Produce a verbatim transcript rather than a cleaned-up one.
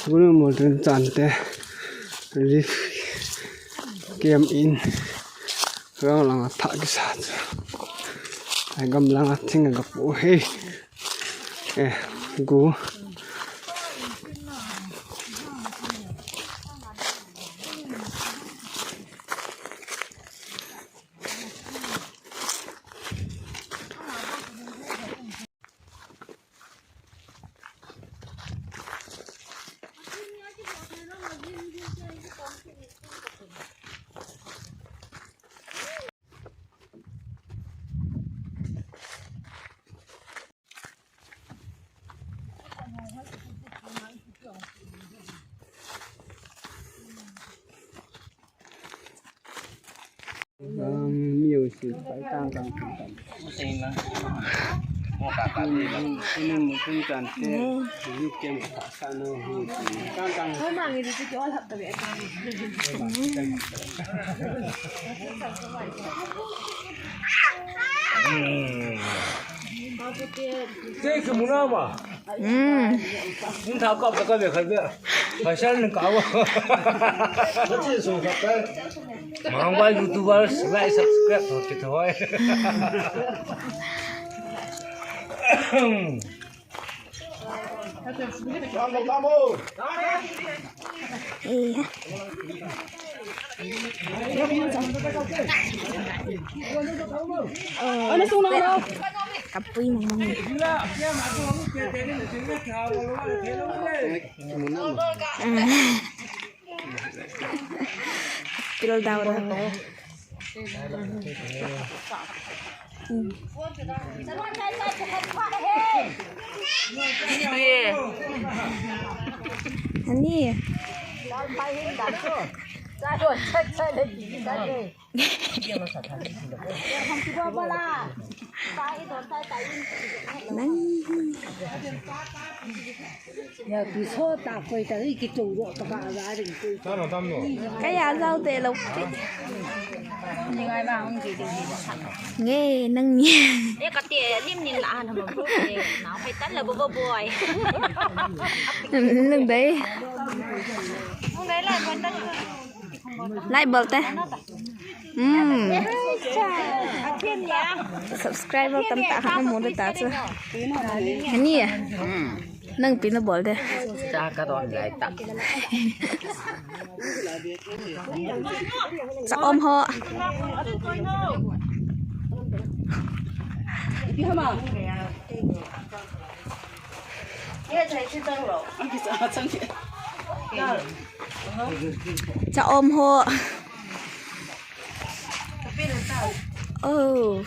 Guna mountain chante. Reef camp in. Rong langa thah kisa. Ai gam langa thing a gapu he. Eh, gu. Mangwa YouTubers, like, subscribe, ho kithoi. Kapui mong mong. Pil dau dau. Ani. Nang. Ya, pi so ta koi ta, i ki tung ro ta ka ra ring koi. Kaya zau te lo ti. Ni ngai ba hung ki ding. Nge, nang ni. E ka te lim nin la na ma bu. Na phai tan la bo bo boy. Nang dai. Hung dai la ko tan. Lai bol te. Hmm. Subscriber tam ta hana mu de ta chu. Ani ya. Hmm. Nang pi na bol de. Cha ka don lai ta. Cha om ho. Cha om ho. Oh.